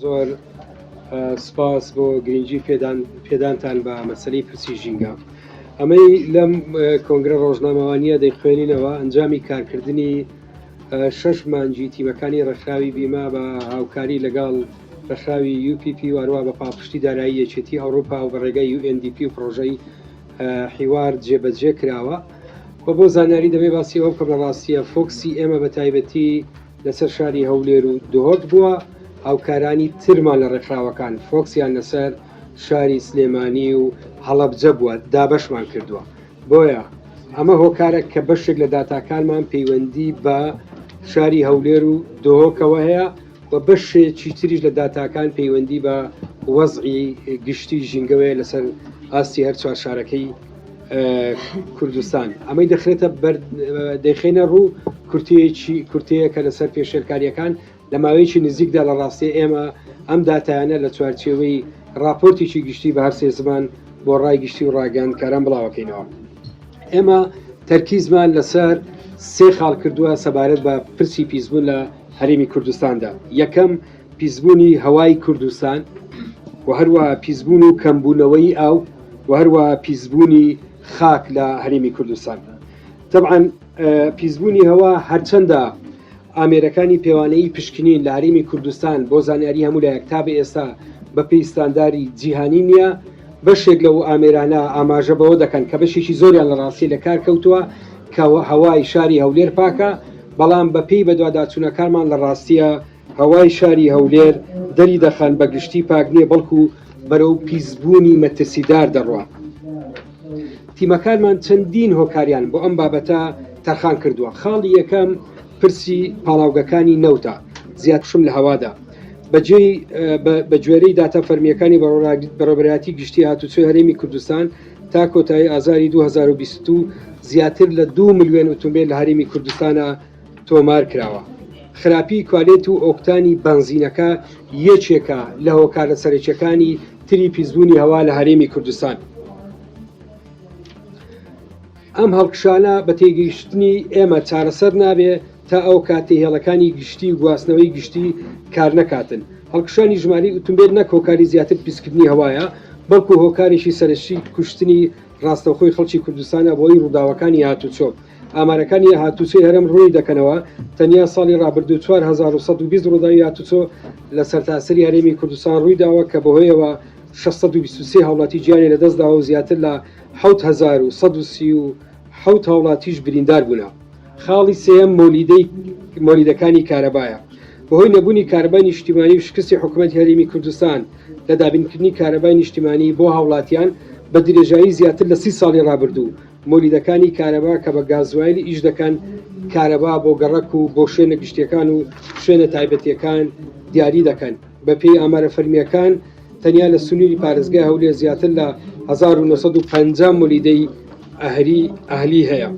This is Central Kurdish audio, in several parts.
زۆر سپاس بۆ گرنگی پێدان پێدانتان بە مەسەلەی پرسی ژینگە. ئەمەی لەم کۆنگرە ڕۆژنامەوانیە دەیخوێنینەوە ئەنجامی کارکردنی شەش مانگی تیمەکانی ڕێکخراوی بیما بە هاوکاری لەگەڵ ڕێکخراوی UPP و هەروە بە پاڵپشتی دارایی یەکێتی ئەوروپا و بە ڕێگای UNDP و پڕۆژەی حیوار جێبەجێ کراوە و بۆ زانیاری دەبێ باسی ئەوە بکەم لە ڕاستیە فۆکسی ئێمە بە تایبەتی لەسەر شاری هەولێر و دهۆک بووە هاوکارانی ترمان لە ڕێکخراوەکان فۆکسیان لەسەر شاری سلێمانی و هەڵەبجە بووە دابەشمان کردووە بۆیە ئەمە هۆکارە کە بەشێک لە داتاکانمان پەیوەندی بە شاری هەولێر و دهۆکەوە هەیە و بەشێکی تریش لە داتاکان پەیوەندی بە وەزعی گشتی ژینگەوەیە لەسەر ئاستی هەر چوار شارەکەی کوردستان ئەمەی دەخرێتە بەر دەیخێنە ڕوو کورتەیەکی کورتەیە کە لەسەر پێشێلکاریەکان لە ماوەیەکی نزیکدا لە ڕاستی ئێمە ئەم داتایانە لە چوارچێوەی راپۆرتێکی گشتی بە هەرسێ زمان بۆ ڕای گشتی و ڕاگەیاندکاران بڵاوەکەینەوە ئێمە تەرکیزمان لەسەر سێ خاڵ کردووە سەبارەت بە پرسی پیسبوون لە هەرێمی کوردستاندا یەکەم پیسبوونی هەوای کوردستان و هەروە پیسبوون و کەمبوونەوەی ئاو و هەروە پیسبوونی خاک لە هەرێمی کوردستان طبعا پیسبوونی هەوا هەرچەندە ئامێرەکانی پێوانەیی پشکنین لە هەرێمی کوردستان بۆ زانیاری هەموو لایەک تا بە ئێستا بەپێی ستانداری جیهانی نییە، بەشێک لەو ئامێرانە ئاماژە بەوە دەکەن کە بەشێکی زۆریان لە ڕاستی لە کار کەوتووە کە هەوای شاری هەولێر پاکە، بەڵام بەپێی بەدواداچوونەکانمان لە ڕاستیە هەوای شاری هەولێر دەری دەخەن بە گشتی پاک نییە بەڵکو بەرەو پیسبوونی مەترسیدار دەڕوات. تیمەکانمان چەندین هۆکاریان بۆ ئەم بابەتە تەرخان کردووە، خاڵی یەکەم پرسی پاڵاوگەکانی نەوتە، زیادشم لە هەوادا. بەجێی بە گوێرەی داتا فەرمییەکانی بەڕێوەبەرایەتی گشتی هاتوچۆی هەرێمی کوردستان تا کۆتایی ئازاری 2022 زیاتر لە 2 ملیۆن ئۆتۆمبێل لە هەرێمی کوردستانە تۆمار کراوە. خراپی کوالێت و ئۆکتانی بەنزینەکە یەکێکە لە هۆکارە سەرەکیەکانی تری پیسبوونی هەوا لە هەرێمی کوردستان. ئەم هەڵکشانە بە تێگەیشتنی ئێمە چارەسەر نابێ تا ئەو کاتەی هێڵەکانی گشتی و گواستنەوەی گشتی کار نەکاتن. هەڵکشانی ژمارەی ئوتومبێل نەک هۆکاری زیاتر پیسکردنی هەوایە، بەڵکو هۆکارێکی سەرەکی کوشتنی ڕاستەوخۆی خەڵکی کوردستانە بەهۆی ڕووداوەکانی هاتوچۆ. ئامارەکانی هاتوچۆی هەرێم ڕوونی دەکەنەوە، تەنیا ساڵی ڕابردوو 4120 ڕووداوی هاتوچۆ لە سەرتاسەری هەرێمی کوردستان ڕوویداوە کە بەهۆیەوە 623 هاوڵاتی گیانی لەدەستداوە و زیاتر لە 7137 هاوڵاتیش بریندار بوونە. خاڵی سێیەم مۆلیدەی مۆلیدەکانی کارەبایە. بەهۆی نەبوونی کارەبای نیشتیمانی و شکستی حکومەتی هەرێمی کوردستان لە دابینکردنی کارەبای نیشتیمانی بۆ هاوڵاتیان بە درێژایی زیاتر لە 30 ساڵی ڕابردوو، مۆلیدەکانی کارەبا کە بە گازوایل ئیش دەکەن کارەبا بۆ گەڕەک و بۆ شوێنە گشتیەکان و شوێنە تایبەتیەکان دیاری دەکەن. بەپێی ئامارە فەرمییەکان تەنیا لە سنووری پارێزگای هەولێر زیاتر لە 1950 مۆلیدەی ئەهری ئەهلی هەیە.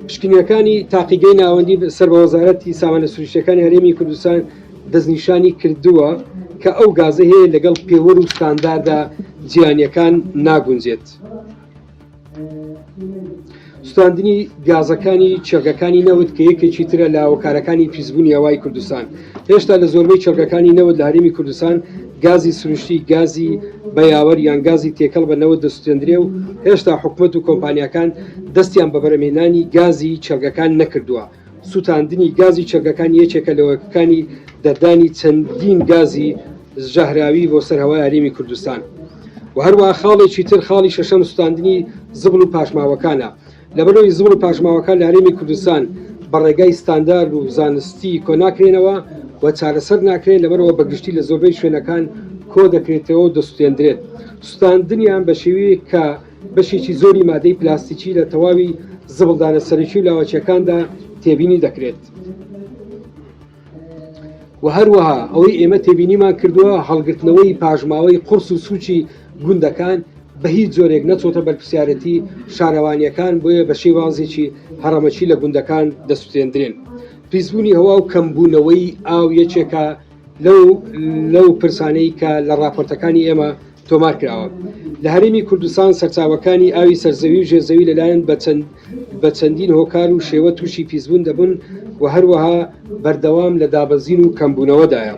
پشکنینەکانی تاقیگەی ناوەندی سەر بە وەزارەتی سامانە سروشتیەکانی هەرێمی کوردستان دەستنیشانی کردووە کە ئەو گازە هەیە لەگەڵ پێوەر و ستانداردە جیهانیەکان ناگونجێت. سوتاندنی گازەکانی چێڵگەکانی نەوت کە یەکێکی ترە لە هۆکارەکانی پیسبوونی هەوای کوردستان هێشتا لە زۆربەی چێڵگەکانی نەوت لە هەرێمی کوردستان گازی سروشتی گازی بەیاوەر یان گازی تێکەڵ بە نەوت دەسوتێندرێ و هێشتا حکومەت و کۆمپانیاکان دەستیان بە بەرەمهێنانی گازی چێڵگەکان نەکردووە سوتاندنی گازی چێڵگەکان یەکێکە لە هۆکەکانی دەردانی چەندین گازی ژەهراوی بۆ سەر هەوای هەرێمی کوردستان و هەروەها خاڵێکی تر خاڵی شەشەم سوتاندنی زبڵ و پاشماوەکانە لەبەرئەوەی زبڵ و پاشماوەکان لە هەرێمی کوردستان بە ڕێگای ستاندارد و زانستی کۆناکرێنەوە و چارەسەر ناکرێن لەبەرئەوە بە گشتی لە زۆربەی شوێنەکان کۆدەکرێتەوە و دەسوتێندرێت سوتاندنیان بە شێوەیەک کە بەشێکی زۆری مادەی پلاستیکی لە تەواوی زبڵدانە سەرەکی و لاوەکیەکاندا تێبینی دەکرێت. و هەروەها ئەوەی ئێمە تێبینیمان کردووە هەڵگرتنەوەی پاشماوەی قورس و سوچی گوندەکان بە هیچ جۆرێک نەچۆتە بەرپرسیارەتی شارەوانیەکان بۆیە بە شێوازێکی هەڕەمەکی لە گوندەکان دەسوتێندرێن. پیسبوونی هەوا و کەمبوونەوەی ئاو یەکێکە لەو لەو پرسانەی کە لە ڕاپۆرتەکانی ئێمە. تۆمار کراوە. لە هەرێمی کوردستان سەرچاوەکانی ئاوی سەرزەوی و ژێرزەوی لەلایەن بە چەندین هۆکار و شێوە تووشی پیسبوون دەبن و هەروەها بەردەوام لە دابەزین و کەمبوونەوەدایە.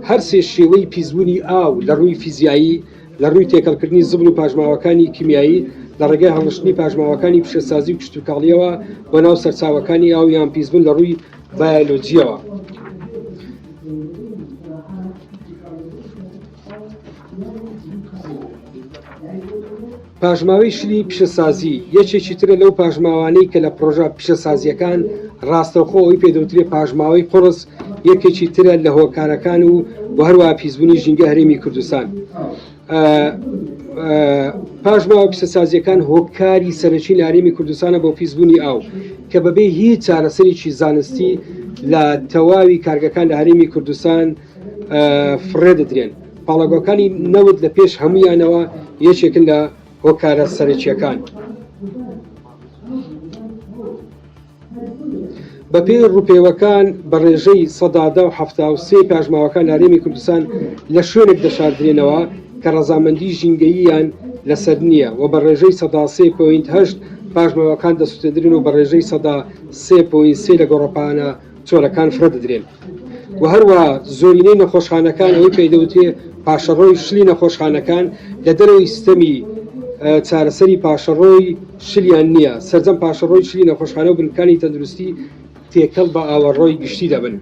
هەرسێ شێوەی پیسبوونی ئاو لە ڕووی فیزیایی، لە ڕووی تێکەڵکردنی زبڵ و پاشماوەکانی کیمیایی، لە ڕێگای هەڵڕشتنی پاشماوەکانی پیشەسازی و کشتوکاڵییەوە بۆ ناو سەرچاوەکانی ئاو یان پیسبوون لە ڕووی بایەلۆجییەوە. پاشماوەی شلی پیشەسازی یەکێکی ترە لەو پاشماوانەی کە لە پڕۆژە پیشەسازییەکان ڕاستەوخۆ ئەوی پێدەوترێ پاشماوەی قوڕس یەکێکی ترە لە هۆکارەکان و و هەروەها پیسبوونی ژینگە هەرێمی کوردستان. پاشماوە پیشەسازییەکان هۆکاری سەرەکی لە هەرێمی کوردستانە بۆ پیسبوونی ئاو کە بەبێ هیچ چارەسەرێکی زانستی لە تەواوی کارگەکان لە هەرێمی کوردستان فڕێ دەدرێن. پاڵاوگەکانی نەوت لە پێش هەموویانەوە یەکێکن لە هۆکارە سەرەکییەکان. بەپێی ڕووپێوەکان بە ڕێژەی 73% پاشماوەکان لە هەرێمی کوردستان لە شوێنێک دەشاردرێنەوە کە ڕەزامەندی ژینگەییان لەسەر نییە و بە ڕێژەی 3.8% پاشماوەکان دەسوتێندرێن و بە ڕێژەی 3.3% لە گۆڕەپانە چۆلەکان فرە دەدرێن و هەروەها زۆرینەی نەخۆشخانەکان ئەوەی پێی دەوترێ پاشەڕۆی شلی نەخۆشخانەکان لە دەرەوەی سیستەمی چارەسەری پاشەڕۆی شلیان نییە سەرجەم پاشەڕۆی شلی نەخۆشخانە و بنکانی تەندروستی تێکەڵ بە ئاوەڕۆی گشتی دەبن.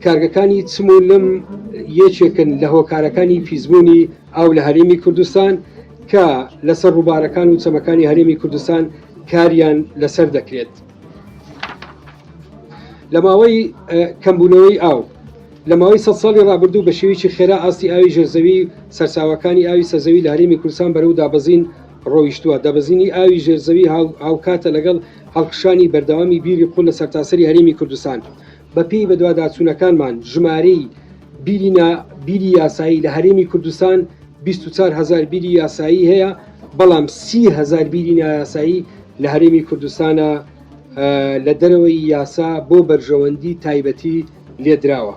کارگەکانی چم و لم یەکێکن لە هۆکارەکانی پیسبوونی ئاو لە هەرێمی کوردستان کە لەسەر ڕووبارەکان و چەمەکانی هەرێمی کوردستان کاریان لەسەر دەکرێت. لە ماوەی کەمبوونەوەی ئاو لە ماوەی سە ساڵی ڕابردوو بە شێوەیەکی خێرا ئاستی ئاوی ژێرزەوی سەرچاوەکانی ئاوی سەرزەوی لە هەرێمی کوردستان بەرەو دابەزین ڕۆیشتووە دابەزینی ئاوی ژێرزەوی هاوکاتە لەگەڵ هەڵکشانی بەردەوامی بیری قوڵ لە سەرتاسەری هەرێمی کوردستان. بەپێی بەدواداچوونەکانمان ژمارەی بیری نا بیری یاسایی لە هەرێمی کوردستان 24 هەزار بیری یاسایی هەیە، بەڵام 30 هەزار بیری نایاسایی لە هەرێمی کوردستانە لە دەرەوەی یاسا بۆ بەرژەوەندی تایبەتی لێدراوە.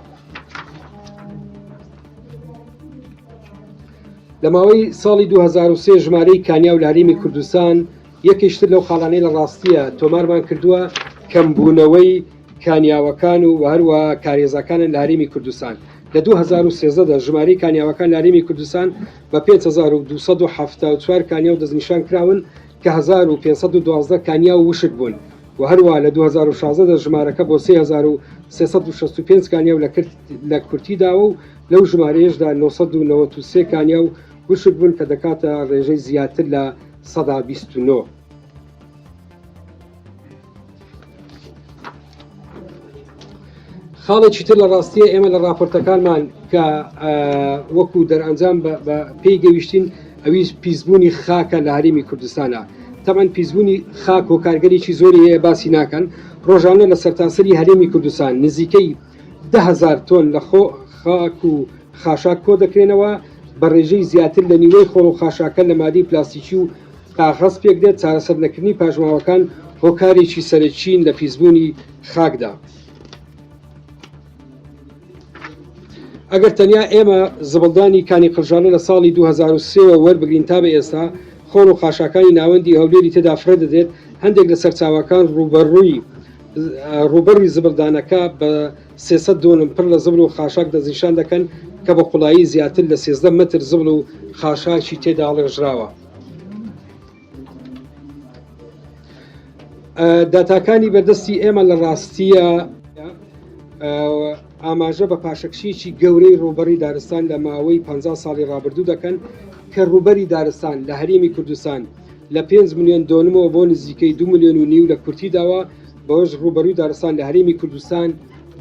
لە ماوەی ساڵی 2003 ژمارەی کانیاو لە هەرێمی کوردستان یەکێکی تر لەو خاڵانەی لە ڕاستیە تۆمارمان کردووە کەمبوونەوەی کانیاوەکان و هەروەها کارێزەکانن لە هەرێمی کوردستان لە 2013 دا ژمارەی کانیاوەکان لە هەرێمی کوردستان بە 5274 کانیاو دەستنیشان کراون کە 1512 کانیاو وشک بوون و هەروەها لە 2016 دا ژمارەکە بۆ 3365 کانیاو لە کورتی داوە و لەو ژمارەیەشدا 993 کانیاو وشک بوون کە دەکاتە ڕێژەی زیاتر لە 29%. خاڵێکی تر لە ڕاستیە ئێمە لە راپۆرتەکانمان کە وەکو دەرئەنجام بە پێی گەویشتین ئەویش پیسبوونی خاکە لە هەرێمی کوردستانە تەمان پیسبوونی خاک هۆکارگەرێکی زۆری هەیە باسی ناکەن ڕۆژانە لە سەرتاسەری هەرێمی کوردستان نزیکەی دههزار تۆن لە خۆ خاک و خاشاک کۆ دەکرێنەوە بە ڕێژەی زیاتر لە نیوەی خۆڵ و خاشاکە لە مادەی پلاستیکی و کاغەز پێکدێت، چارەسەرنەکردنی پاشماوەکان هۆکارێکی سەرەکین لە پیسبوونی خاکدا. ئەگەر تەنیا ئێمە زبڵدانی کانی قرژاڵە لە ساڵی 2003 وە وەربگرین تا بە ئێستا خۆڵ و خاشاکانی ناوەندی هەولێری تێدا فڕێ دەدرێت، هەندێک لە سەرچاوەکان ڕووبەڕووی ڕووبەڕی زبڵدانەکە بە 300 دۆنم پڕ لە زبڵ و خاشاک دەستنیشان دەکەن کە بە قوڵایی زیاتر لە 13 مەتر زبڵ و خاشاکی تێدا هەڵێژراوە. داتاکانی بەردەستی ئێمە لە ڕاستیە ئاماژە بە پاشەکشیی گەورەی ڕووبەڕی دارستان لە ماوەی 50 ساڵی ڕابردوو دەکەن کە ڕووبەری دارستان لە هەرێمی کوردستان لە 5 میلیۆن دۆنمەوە بۆ نزیکەی 2 میلیۆن و نیو لە کورتی داوە بەوەش ڕووبەروی دارستان لە هەرێمی کوردستان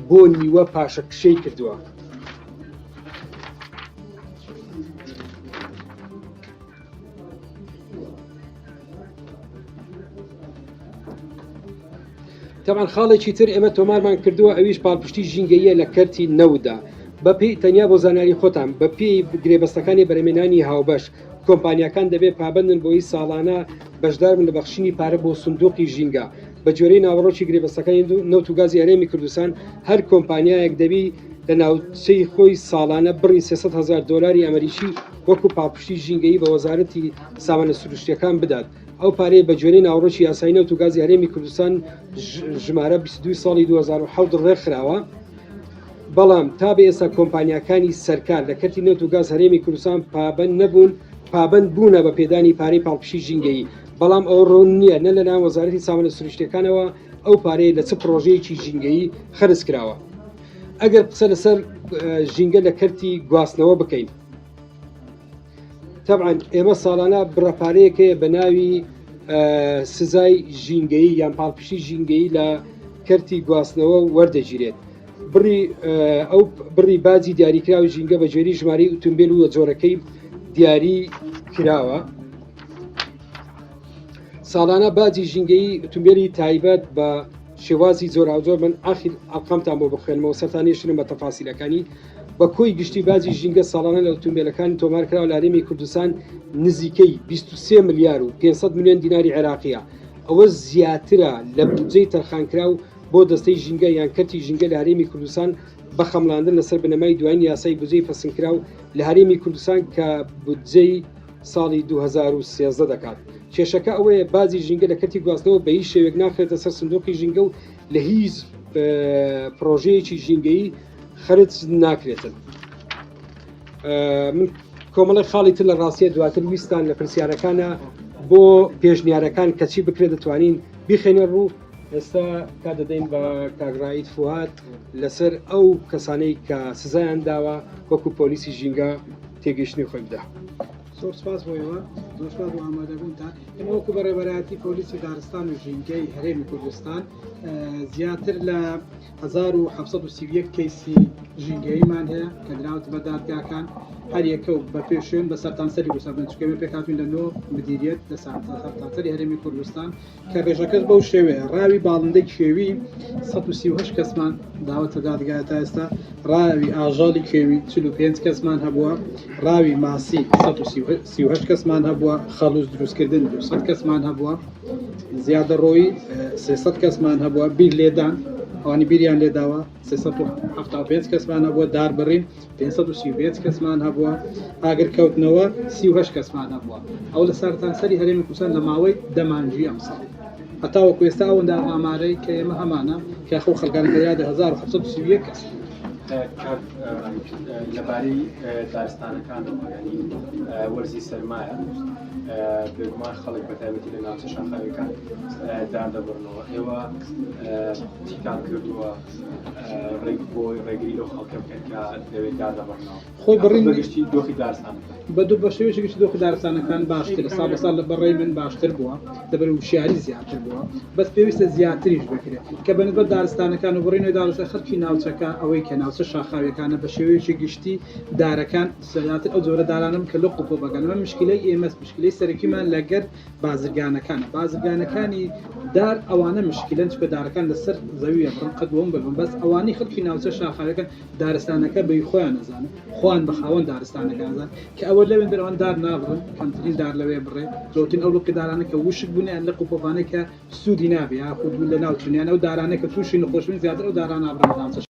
بۆ نیوە پاشەکشەی کردووە. تەبعەن خاڵێکی تر ئێمە تۆمارمان کردووە ئەویش پاڵپشتی ژینگەییە لە کەرتی نەوتدا بەپێی تەنیا بۆ زانیاری خۆتان بەپێی گرێبەستەکانی بەرهەمێنانی هاوبەش کۆمپانیاکان دەبێت پابەندن بۆی ساڵانە بەشدار بن لە بەخشینی پارە بۆ سندوقی ژینگە بە. بە گوێرەی ناوەڕۆکی گرێبەستەکانی نەوت و گازی هەرێمی کوردستان هەر کۆمپانیایەک دەبی لە ناوچەی خۆی ساڵانە بڕی 300 هەزار دۆلاری ئەمریکی وەکو پاڵپشتی ژینگەیی بە وەزارەتی سامانە سروشتیەکان بدات. ئەو پارەیە بە گوێرەی ناوەڕۆکی یاسای نەوت و گازی هەرێمی کوردستان ژمارە 22 ساڵی 2007 ڕێکخراوە. بەڵام تا بە ئێستا کۆمپانیاکانی سەرکار لە کەرتی نەوت و گاز هەرێمی کوردستان پابەند نەبوون پابەند بوونە بە پێدانی پارەی پاڵپشتی ژینگەیی بەڵام ئەوە ڕوون نییە نە لەلایەن وەزارەتی سامانە سروشتیەکانەوە ئەو پارەیە لە چ پڕۆژەیەکی ژینگەیی خەرج کراوە. ئەگەر قسە لەسەر ژینگە لە کەرتی گواستنەوە بکەین تەبعەن ئێمە ساڵانە بڕە پارەیەک هەیە بە ناوی سزای ژینگەیی یان پاڵپشتی ژینگەیی لە کەرتی گواستنەوە وەردەگیرێت بڕی ئەو بڕی باجی دیاریکراوی ژینگە بە گوێری ژمارەی ئوتومبیل و جۆرەکەی دیاری کراوە. ساڵانە باجی ژینگەیی ئوتومبیلی تایبەت بە شێوازی جۆراوجۆر من ئاخیر ئەرقامتان بۆ بخوێنمەوە سەرتان نێشتنم بە تەفاسیلەکانی بە کۆی گشتی باجی ژینگە ساڵانە لە ئوتومبیلەکانی تۆمارکراوە لە هەرێمی کوردستان نزیکەی 23 ملیار و 500 ملیۆن دیناری عێراقیە ئەوە زیاترە لە بودجەی تەرخانکراو بۆ دەستەی ژینگە یان کەرتی ژینگە لە هەرێمی کوردستان بە خەمڵاندن لەسەر بنەمای دوایین یاسای بودجەی پەسنکراو لە هەرێمی کوردستان کە بودجەی ساڵی 2013 دەکات. کێشەکە ئەوەیە باجی ژینگە لە کەرتی گواستنەوە بە هیچ شێوەیەک ناخرێتە سەر سندوقی ژینگە و لە هیچ پرۆژەیەکی ژینگەیی خەرج ناکرێتن. من کۆمەڵی خاڵی تر لە ڕاستیە دواتر ویستان لە پرسیارەکانە بۆ پێشنیارەکان کەچی بکرێت دەتوانین بیخێنە ڕوو ئێستا کا دەدەین بە کاگرایت فوهات لەسەر ئەو کەسانەی کە سزایان داوە وەکو پۆلیسی ژینگە تێگەیشتنی خۆی بدا. زۆر سپاس بۆ ئێوە، زۆر سپاس بۆ ئامادەبوونتان. ئێمە وەکو بەڕێوەبەرایەتی پۆلیسی دارستان و ژینگەی هەرێمی کوردستان زیاتر لە 1731 کەیسی ژینگەییمان هەیە کە دراوەتە بە دادگاکان هەر یەکە و بە پێ شوێن بە سەرتانسەری کوردستان بن چونکە ئێمە پێکهاتوین لە نۆ مدیریەت لە سەرتانسەری هەرێمی کوردستان کە ڕێژەکەش بەو شێوەیە ڕاوی باڵندەی کێوی 138 کەسمان داوەتە دادگا تا ئێستا ڕاوی ئاژەڵی کێوی 45 کەسمان هەبووە ڕاوی ماسی 138 کەسمان هەبووە خەڵوز دروستکردن 200 کەسمان هەبووە زیادەڕۆیی 300 کەسمان هەبووە بیر لێدان ئەوانی بیریان لێداوە 375 کەسمان هەبووە داربڕین 535 کەسمان هەبووە، ئاگرکەوتنەوە 38 کەسمان هەبووە، ئەوە لە سەرتاسەری هەرێمی کوردستان لە ماوەی دە مانگی ئەمساڵ هەتاوەکو ئێستا ئەوەندە ئامارەی کە ئێمە هەمانە کە خۆ خەڵکانی کە یادە 1731 کەس. کاک لەبارەی دارستانەکانەوە ینی وەرزی سەرمایە بێگومان خەڵک بە تایبەتی لە ناوچە شاخاویەکان دار دەبڕنەوە ئێوە چیتان کردووە ڕێک بۆ ڕێگری لەو خەڵکە بکەن کە لەوێ دار دەبڕنەوە خۆی بڕین بەگشتی دۆخی دارستانەکان بە دوو بە شێوەیەکی گشتی دۆخی دارستانەکان باشترە ساڵ بە ساڵ لە بەڕێی من باشتر بووە لەبەر وشیاری زیاتر بووە بەس پێویستە زیاتریش بکرێت کە بە نسبەت دارستانەکان و بڕینەوەی دارستان خەڵکی ناوچەکە ئەوەی کە ناوچە شاخاویەکانە بە شێوەیەکی گشتی دارەکان زیاتر ئەو جۆرە دارانەن کە لق و پۆپەکان ئەمە مشکلەی ئێمەس مشکلەی سەرەکیمان لەگەر بازرگانەکانە بازرگانەکانی دار ئەوانە مشکلەن چونکە دارەکان لەسەر زەوی ئەبڕن قەت بۆم ببن بەس ئەوانەی خەڵکی ناوچە شاخاویەکان دارستانەکە بەی خۆیان ئەزانن خۆیان بە خاوەن دارستانەکە ئەزان کە ئەوە لەوێن دەر ئەوان دار نابڕن کەمترین دار لەوێ بڕێ زۆرترین ئەو لقی دارانە کە وشک بوون یان لق و پۆپانەی کە سوودی نابێ یاخود لە ناو چون یان ئەو دارانە کە تووشی نەخۆشبوون زیاتر ئەو دارانە ئەبڕن لە ناوچە.